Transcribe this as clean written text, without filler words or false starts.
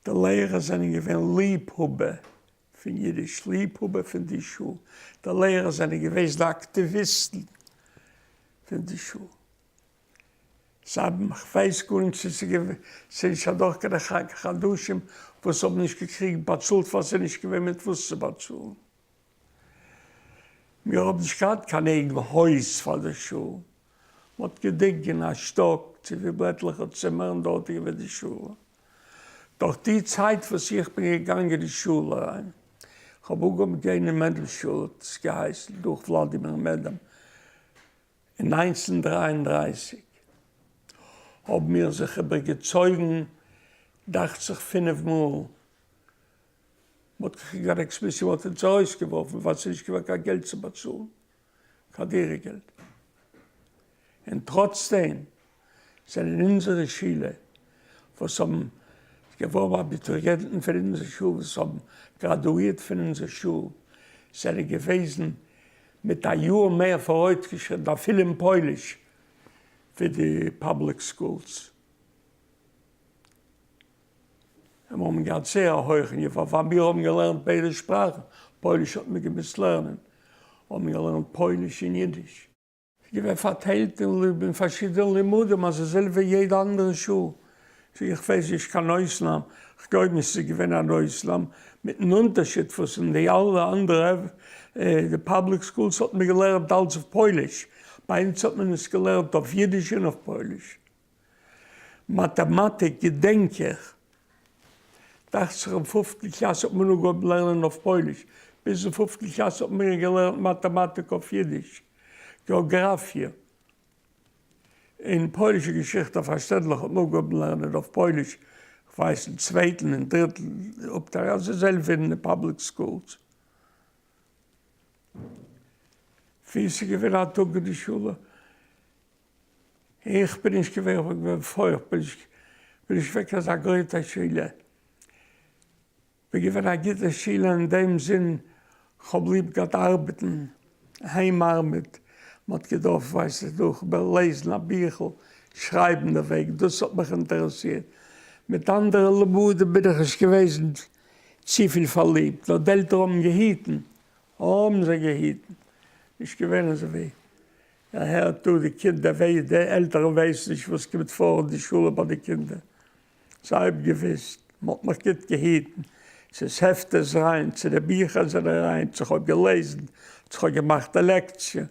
די לערער זענען געווען ליבהאבער פון יידיש, ליבהאבער פון די שול. די לערער זענען געוועזן אקטיוויסטן פון די שול. זיי האבן, כ'ווייס גארנישט צו ס'איז געווען, ס'איז נישט אדורך קיין חדשים וואס האבן נישט געקריגט באצאלט ווייל ס'איז נישט געווען מיט וואס צו באצאלן. מיר האבן נישט געהאט קיין אייגן הויז פאר די שול, מ'האט געדינגען א שטאק צו וויפיל עטליכע צימערן דארט איז געווען די שול. דורך די צייט וואס איך בין געגאנגען אין שול אריין, כ'האב אנגעהויבן גיין אין מענדל שול האט עס געהייסן, דורך וולאדימיר מעדעם, אין 1933 האבן מיר זיך איבערגעצויגן דאכט זיך פינף מאל, מ'האט געקריגן אן עקסמיסיע, מ'האט אונז ארויסגעווארפן ווייל ס'איז נישט געווען קיין געלט צו באצאלן קיין דירה געלט. און טראצדעם זענען אונזערע שילער וואס האבן געווארן אביטוריענטן פון אונזער שול, וואס האבן גראדואירט פון אונזער שול, זענען געוועזן מיט א יאר מער פאראויסגעשריטן אפילו אין פויליש ווי די public schools. און מיר האבן געהאט זייער א הויכן ניווא ווייל מיר האבן געלערנט ביידע שפראכן, פויליש האט מען געמוזט לערנען, האבן מיר געלערנט פויליש און אידיש. ס'איז געווען פארטיילט אין פארשידענע לימודים אזוי זעלב ווי יעדע אנדערע שול, סאו איך ווייס נישט קיין אויסנאם, כ'גלויב נישט ס'איז געווען אן אויסנאם, מיטן אונטערשיד וואס אין די אלע אנדערע די public schools האט מען געלערנט אלץ אויף פויליש, ביי אונז האט מען עס געלערנט אויף אידיש און אויף פויליש. מאטעמאטיק געדענק איך, דאכט זיך אין פופטן קלאס האט מען אנגעהויבן לערנען אויף פויליש, ביזן פופטן קלאס האט מען געלערנט מאטעמאטיק אויף אידיש, געאגראפיע און פוילישע געשיכטע פארשטענדליך האט מען אנגעהויבן לערנען אויף פויליש, כ'ווייס אין צווייטן און דריטן אפטייל, אזוי זעלבע אין די public schools. ווי ס'איז געווען א טאג אין די שולע. איך בין נישט געווען, איך בין געווען פויל, איך בין נישט, בין נישט געווען קיין אזא גרויסער שילער. כ'בין געווען א גוטער שילער אין דעם זין, כ'האב ליב געהאט ארבעטן, היים ארבעט, מ'האט געדארפט ווייס איך דורך לעזן א ביכל, שרייבן דערוועגן, דאס האט מיך אינטערעסירט. מיט אנדערע לימודים בין איך נישט געוועזן צופיל פארליבט, נאר די עלטערן האבן געהיטן, האבן זיי געהיטן, נישט געווען אזוי ווי ער הערט דא די קינדער וועי די עלטערן ווייסן נישט וואס קומט פאר אין די שולע ביי די קינדער, זיי האבן געוויסט, מען האט מיך גוט געהיטן, צו ס'העפט איז ריין, צו די ביכער זענען ריין, צו כ'האב געלעזן, צו כ'האב געמאכט די לעקציע.